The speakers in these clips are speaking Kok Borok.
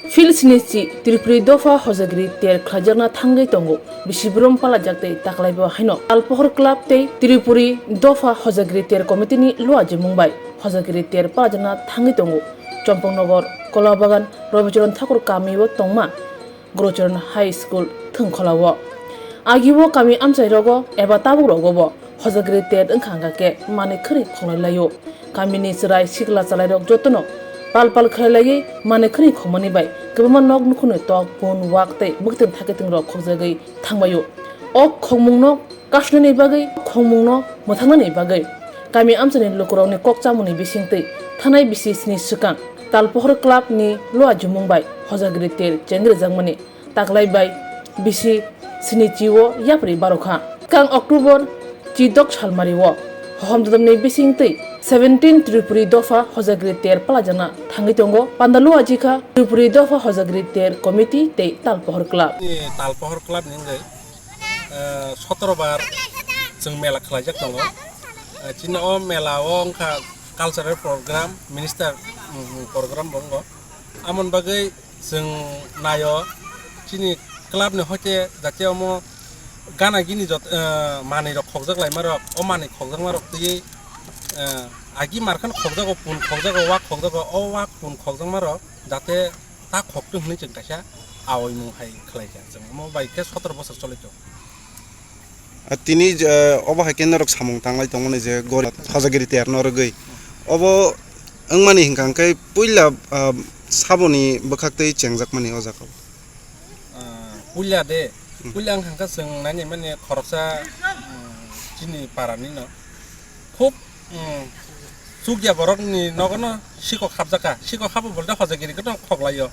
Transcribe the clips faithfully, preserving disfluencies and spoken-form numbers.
Field sini chi Tripuri dopha hojagiri ter khlaijakna thangwi tongo. Bisi brum palajak tei taklaibo haino Talpohor Club tei Tripuri dopha hojagiri ter committee ni luajimung bai hojagiri ter palajakna thangwi tongo. Chompongnogo, Kolabagan, Rabicharan Thakur kami o tongma Gurucharan High School thwngkholao. Agio kami amchairogo eba tabukrogobo hojagiri ter wngkha hwnkha khe manwi khwnwi khonglai laio. Kamini chwrai sikla chwlairok jotono pal pal khlai laiwi manwi khwnwi khongmani bai kwbangma nok nukhungni tok, bun, wak tei bwkitwng thakitingrok khokjagwi thangbaio. O khokmungno kasnani bagwi, khokmungno mwthangnani bagwi kami amchaini lukurokni kok chamungni bisingtwi thanai bisi sini swkang Talpohor Club ni luajimung bai hojagiri ter chengrijakmani taklai bai bisi sini chi o yapri barokha. Swkang October chidok salmari o hohom dodom ni bisingtwi seventeen Tripuri dopha hojagiri ter palajana thangwi tongo. Pandalu ajikha Tripuri dopha hojagiri ter committee tei Talpohor Club. Ni Talpohor Club ni wngwi, eh, sotoro bar chwng mela khlaijak tongo. Eh, chini o mela o wngkha cultural program, minister, mm, program bo wngo. Amoni bagwi chwng naio, chini club ni hoite jate omo gana gini jot, eh, manwi rok khokjak laima rok, o manwi khokjakma rok twiwi, eh, agi markhan khokjago, pun khokjago, wak khokjago, o wak pun khokjakma rok jate ta khoktu hwnwi chwng kaisa aoimung hai khlaikha. Chwng omo bai khe sotoro bosor choli tongo. Ah, tini je, obo hai khe norok samung tanglai tongmani je gori hojagiri ter no rwgwi. Obo wngmani hwnkha hwnkhe puila, ah, saboni bwkhaktwi chengjakmani o jaga o. Ah, puila de, hmm, puila wngkha hwnkhe chwng nainai mani khoroksa, hmm, chini parani no. Khub, mm, chukya borokni nogono sikok hapjakha. Sikok hapbo bolte hojagiri gono khoklaio.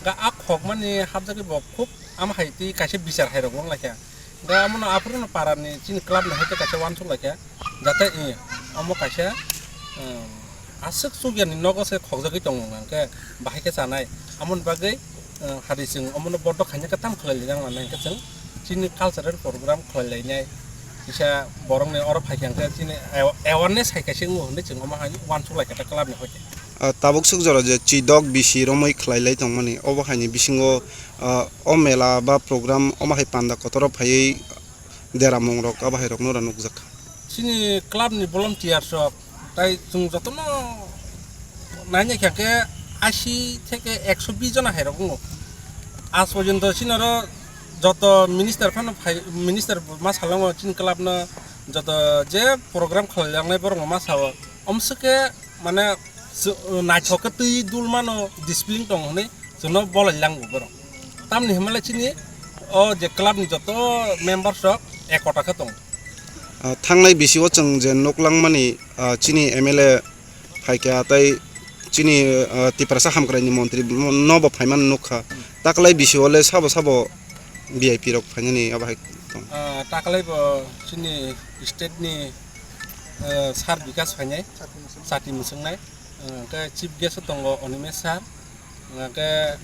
Ga a khokmani hapjagwi bo khub ama hai twi kaisa bichar hairok wng laikha. Ga amono aphuru no parani chini club ni hai tei kaisa uansuk laikha. Jate, eh, omo kaisa, mm, aswk chukyani nogo se khokjagwi tongo hwnkhe bahai khe chanai. Amoni bagwi, eh, hari chwng omono bodo khaina khe tamo khlai lijak manai hwnkhe chwng chini cultural program khlai lainai. Kisa borokni oro phaikha hwnkhe chini awa-, awareness hai kaisa wngo hwnwi chwng omo hai uansuk laikha ta club ni hoite. Ah, tabuk swk jora je chidok bisi romwi khlai lai tongmani, obo haini bisingo, ah, o mela ba program omo hai panda kotor o phaiwi deramung rok abo hai rokno oro nukjakha. Chini club ni volunteers rok tai chwng jotono naina khe khe ashi theke ekso bis jona hai rok wngo. Aaj porjonto chini oro joto minister phano phai, minister ma salango chini club no joto je program khlai langnai borok ma sao. Omswk khe mane naithok khe twi dul mano discipline tong hwnwi chwngno bolai lango borok. Tamni hwnmale chini o je club ni joto members rok ekota khe tongo. Ah, thangnai bisio chwng je nuklangmani, ah, chini M L A phaikha tei chini, ah, Tiprasa hamkraini montri no bo phaimani nukha. Taklai bisio le sabo sabo V I P rok phainani abo hai tong. Ah, taklai bo chini state ni, ah, sir Bikas phainai, chati mwswngnai. Hwnkhe chief guest o tongo Animesh sir, hwnkhe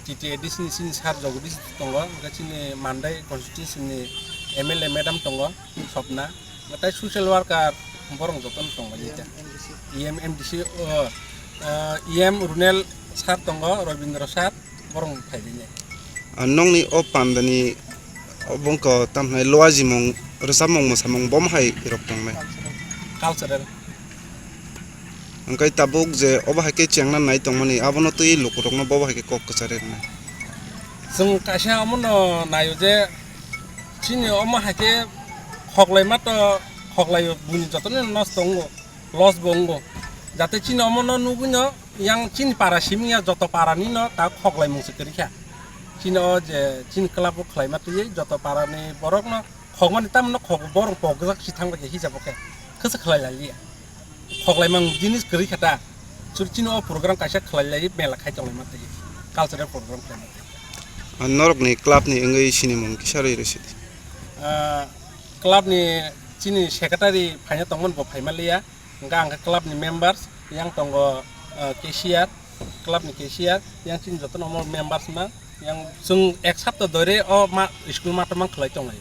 T T A D C ni chini sir Jagadish tongo, hwnkhe chini Mandai constituency ni M L A madam tongo Swapna, hwnkhe tei social worker borok jotono tongo E M, M D C o, ah, E M Runel sir tongo, Rabindra sir. Borok phai bini. Ah, nokni o pandani o bongko tamo hwnai luajimung, rwchapmung, mwsamung, bomo hai rok tongnai. Cultural. Hwnkhe tabuk je obo hai khe chengna nai tongmani, abono twi lukurokno bobo hai khe kok kwchari rwnai. Chwng kaisa omono naio je chini omo hai khe khoklaima to khoklaio, buini jotono nosto wngo, loss bo wngo. Jate chini omono nugwino yang chini para simi ya joto para ni no ta khoklai mung se kwrwi kha. Chini o je chini club o khlaima twi joto para ni borok no khokmani tamno khok borok pokjak si thang bai khe hisab o khe khasa khlai lai liya. Khoklai mang jinis kwrwi kha ta. Chwng chini o program kaisa khlai lai mela khai tong lai ma twi cultural program khlai ma twi. Ah, norok ni club ni wngwi sinimung kisa rwi rw sidi. Ah, club ni chini secretary phaina tongmani bo phaima liya. Hwnkhe ang khe club ni members, yang tongo, ah, cashier, club ni cashier, yang chini jotono omo members ma, yang chwng ek sapta dore o ma, school matwma khlai tonglai.